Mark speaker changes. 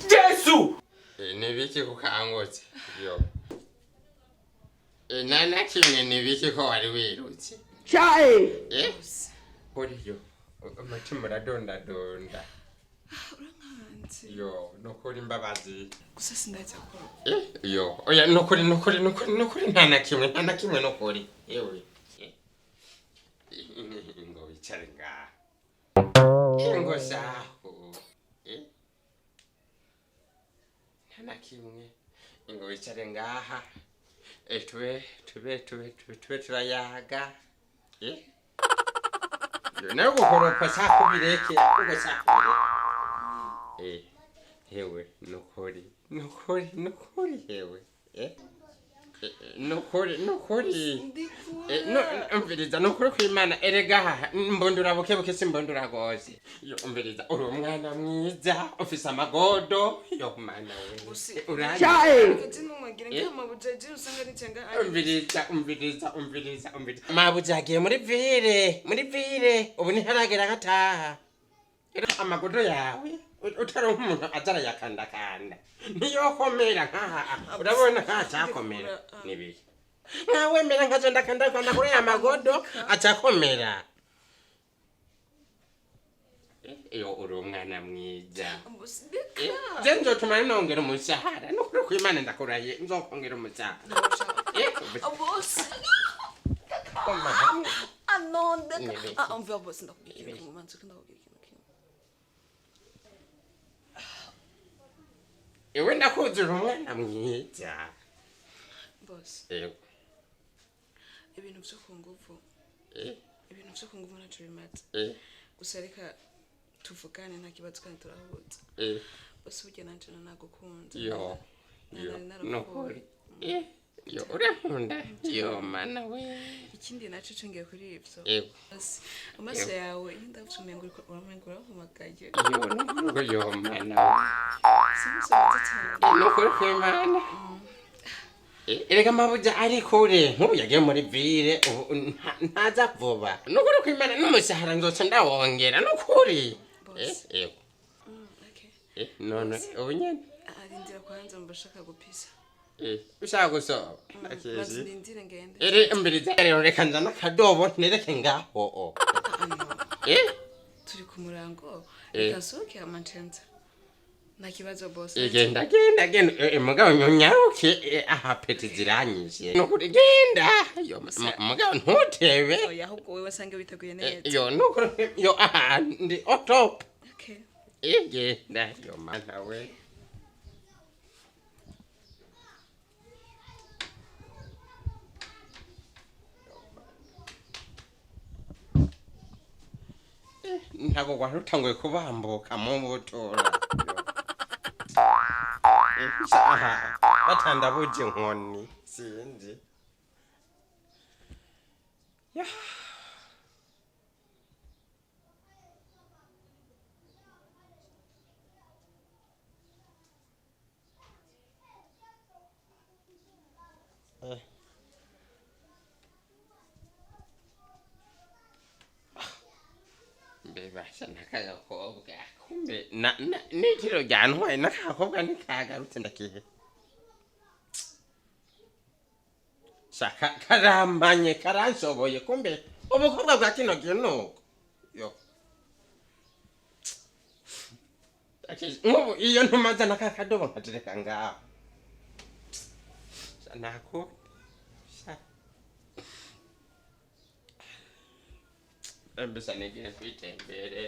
Speaker 1: Jesu!
Speaker 2: Nibiki kukangutse yo. Nta kimwe nibiki ko wari wirutse.
Speaker 1: Chai!
Speaker 2: Eh? Uriyo umutima uradondadonda.
Speaker 3: Urankanze.
Speaker 2: Yo, nukuri imbabazi.
Speaker 3: Gusa sindaza ko.
Speaker 2: Eh, yo, oya, nukuri, nukuri, nukuri, nukuri, nta na kimwe, nta na kimwe, nukuri. Yewe. Eh, ngo wicare ngaha. Ngo shahu. Eh. Nta na kimwe. Ngo wicare ngaha. Eh, tube tube tube tube tube turayaga. Eh. Yo, nawe gukoropa sakubireke, ubwo sakubireke. Eh, hewe, nukuri, nukuri, nukuri, hewe. Eh, eh, nukuri, nukuri. Eh, no, umviriza, nukuri kw'Imana, erega mbondura buke buke, simbondura gose. Yo, umviriza, uri umwana mwiza, ufise amagodo. Yo, mana we. Uranye.
Speaker 1: Chai!
Speaker 2: Umviriza, umviriza, umviriza, umviriza. Mabuja agiye muri ville, muri ville. Ubu ntiharagera gataha. Amagodo yawe utaronka umuntu aza arayakandakanda ntiyokomera nkaha, urabona nkaha cyakomera nibiki nkawemera nkazo ndakandakanda kuri aya magodo acakomera. Iyo uri umwana mwiza. Eh, je nzotuma nongera umushahara, nukuri kw'Imana ndakurahiye, nzokongera umushahara. Eh,
Speaker 3: Bosi.
Speaker 2: koma hamwe.
Speaker 3: Ah non, ndeka.
Speaker 2: Nibiki.
Speaker 3: Ah, umva bosi, ndakubwira ikintu kimwe, manzi ndakubwira ikintu kimwe.
Speaker 2: Iwe ndakuzura umwana mwiza.
Speaker 3: Bosi,
Speaker 2: Yego.
Speaker 3: ibintu vyo ku nguvu.
Speaker 2: Eh,
Speaker 3: Ibintu vyo ku nguvu ntaco bimaze.
Speaker 2: eh,
Speaker 3: Gusa reka tuvugane, nta kibazo kandi turahuza.
Speaker 2: eh.
Speaker 3: Bosi, burya nanje nanagukunze.
Speaker 2: Yo, yo,
Speaker 3: Nari
Speaker 2: nukuri. Eh, yo, urankunda. Yo, mana we.
Speaker 3: Ikindi naco congeye kuri ivyo.
Speaker 2: Yego.
Speaker 3: Bosi, amaso yawe iyo ndavye umengo uriko uramengo urampamagaye.
Speaker 2: Yo, nukuri, yo, mana we.
Speaker 3: Simusi mwiza cyane.
Speaker 2: Eh, nukuri kw'Imana. Eh, erega mabuja ari kure, nk'ubu yagiye muri ville, ubu ntaza vuba. Nukuri kw'Imana, n'umushahara nzoca ndawongera, nukuri. Eh,
Speaker 3: Bosi.
Speaker 2: yego.
Speaker 3: Okay.
Speaker 2: Eh, none ubu nyene.
Speaker 3: Arindira kwanza, mba shaka gupisa.
Speaker 2: Eh, ushaka gusoba.
Speaker 3: Maze
Speaker 2: Akezi.
Speaker 3: ndindire ngende.
Speaker 2: Ere mbiriza rero, reka nzane akadobo ntereke ngaho. O.
Speaker 3: Ah, no.
Speaker 2: Eh?
Speaker 3: Turi ku murango.
Speaker 2: Eh.
Speaker 3: Reka nsohoke amancenza. Nta kibazo boss.
Speaker 2: Eh, genda, genda, genda. Eh, mugabo nyaruke, eh, aha peti ziranyishe. Nukuri genda. Yo, mugabo ntutebe.
Speaker 3: Oya, ahubwo wewe sange witeguye
Speaker 2: Eh,
Speaker 3: neza.
Speaker 2: yo, nukuri, yo, aha ndi on top.
Speaker 3: Okay.
Speaker 2: Eh, genda. Yo, mana we. Eh, ntabwo wari utanguye kubambuka mu butura. Eh, aha batandabuje inkoni sinzi. Ya. Eh. Mbebasha n'akagakobwa kumbe n'itiro ryantwaye n'akagakobwa ntikagarutse ndakihe shaka karambanye karanshoboye kumbe ubukobwa bwa kino gihe nuko yo. Nk'ubu iyo ntumaze n'aka kadobo nkatereka ngaho. Sha, nakundi sha mbese nigire kwitembere.